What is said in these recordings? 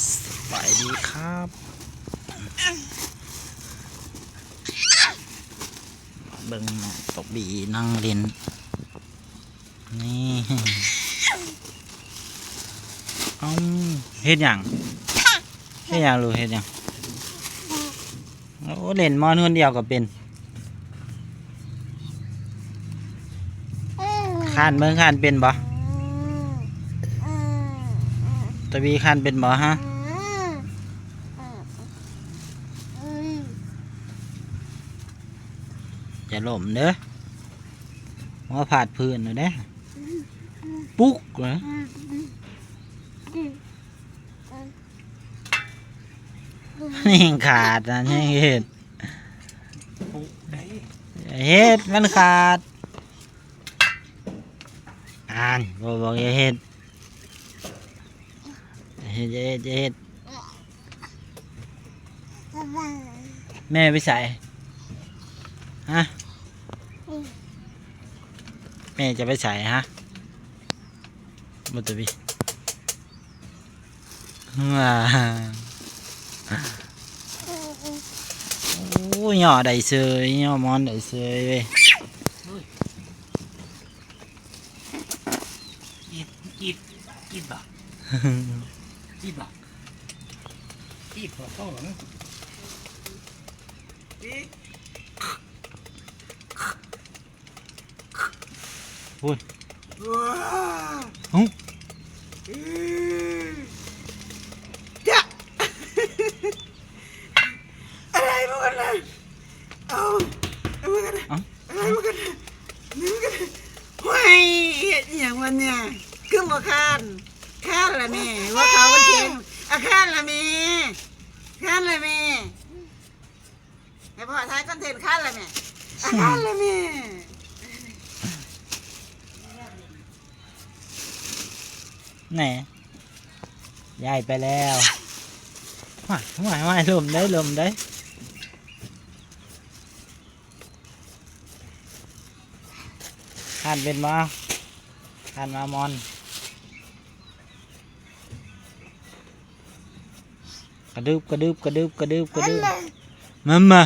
ສະບາຍດີຄັບ ເບິ່ງນ້ອງຕອບບີນັ່ງຫຼິ້ນ ນີ້ ເອົ້າ ເຮັດຫຍັງ? ເຮັດຫຍັງລູກ? ເຮັດຫຍັງ? ໂອ້ ຫຼິ້ນມອນຄົນດຽວກໍເປັນ. ຄານເບິ່ງ ຄານເປັນບໍ່? ຕະວີ ຄານເປັນບໍ່ຮະ? ຢ່າລົ້ມເດີ ຫົວຟາດພື້ນເດີ ປຸກເດີ. ແຮງຂາດນະ ແຮງເຮັດ ປຸກໄດ້ ເຮັດມັນຂາດ. ອ່ານ ບໍ່ບອກຢ່າເຮັດ ເຮັດ ຢ່າເຮັດ ຢ່າເຮັດ. ແມ່ໄປໃສ? ຮະ? ແມ່ຈະໄປໃສ? ຮະ? ບໍ່ຕະບີ ວ້າ ໂອ້ ຍໍ້ໄດ້ເສີຍ ຍໍ້ໝອນໄດ້ເສີຍເວີຍ. ອີດ ອີດ ອີດບໍ່? ອີດບໍ່? ອີດບໍ່? ໂອ້ ອີດ ພຸ້ນ ວ້າ ຫຶ ຈະ ອະໄລພວກນັ້ນ? ເອົາ ເອົາ ເອົາ ອະໄລພວກນັ້ນ? ຫ້ວຍ ເຮັດອີ່ຫຍັງວະເນ່ຍ? ຄືບໍ່ຄານ? ຄານລະແມ່ ຫົວເຂົ່າມັນແຂງ ອະ ຄານລະແມ່ ຄານລະແມ່. ໃຫ້ພໍ່ຖ່າຍຄອນເທັນ ຄານລະແມ່ ອາ ຄານລະແມ່. ແນ່ ຍ້າຍໄປແລ້ວ. ວ້າຍ ວ້າຍ ລົ້ມເດີ ລົ້ມເດີ. ຄານເປັນບໍ່? ຄານມາມອນ. ກະດຶບ ກະດຶບ ກະດຶບ ກະດຶບ ກະດຶບ. ມາມາ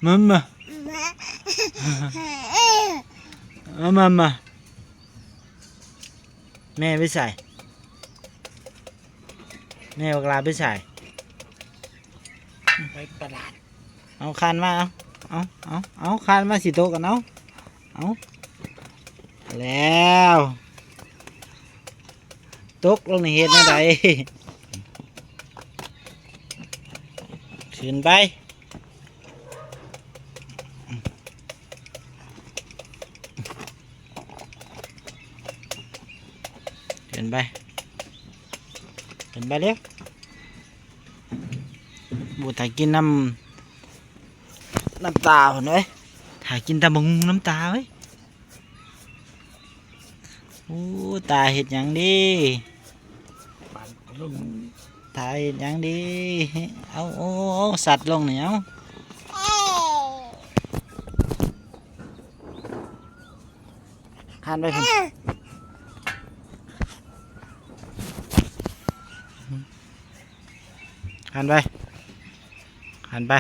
ມາມາ ມາມາ. ແມ່ໄປໃສ? ແມ່ບັກຫຼ້າໄປໃສ? ໄປຕະຫຼາດ. ເອົາ ຄານມາ ເອົາ ເອົາ ເອົາ ເອົາ ຄານມາ ຊິຕົກກັນ ເອົາ ເອົາ ແລ້ວ ຕົກລົງນີ້ເຮັດແນວໃດ? ຂຶ້ນໄປ ຂຶ້ນໄປ ຂຶ້ນໄປເລັວ. ໂອ້ ຖ້າກິນນ້ຳ ນ້ຳຕາພຸ້ນເວີຍ ຖ້າກິນຕຳບັກຫຸ່ງນ້ຳຕາເວີຍ. ໂອ້ ຕາເຮັດຫຍັງເດ? ຕາເຮັດຫຍັງເດ? ເອົາ ໂອ້ ເອົາ ສັດລົງນີ້ ເອົາ. ຄານໄປພຸ້ນ ຄານໄປ ຄານໄປ.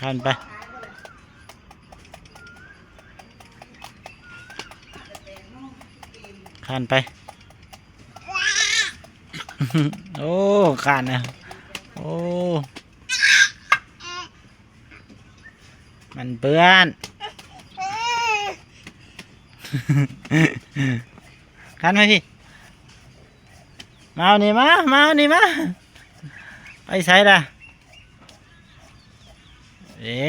ຄານໄປ ຄານໄປ. ໂອ້ ຄານນະ ໂອ້ ມັນເປື້ອນ. ຄານມາພີ້ ມາເອົານີ້ມາ ມາເອົານີ້ມາ. ໄປໃສລະ? ເອີ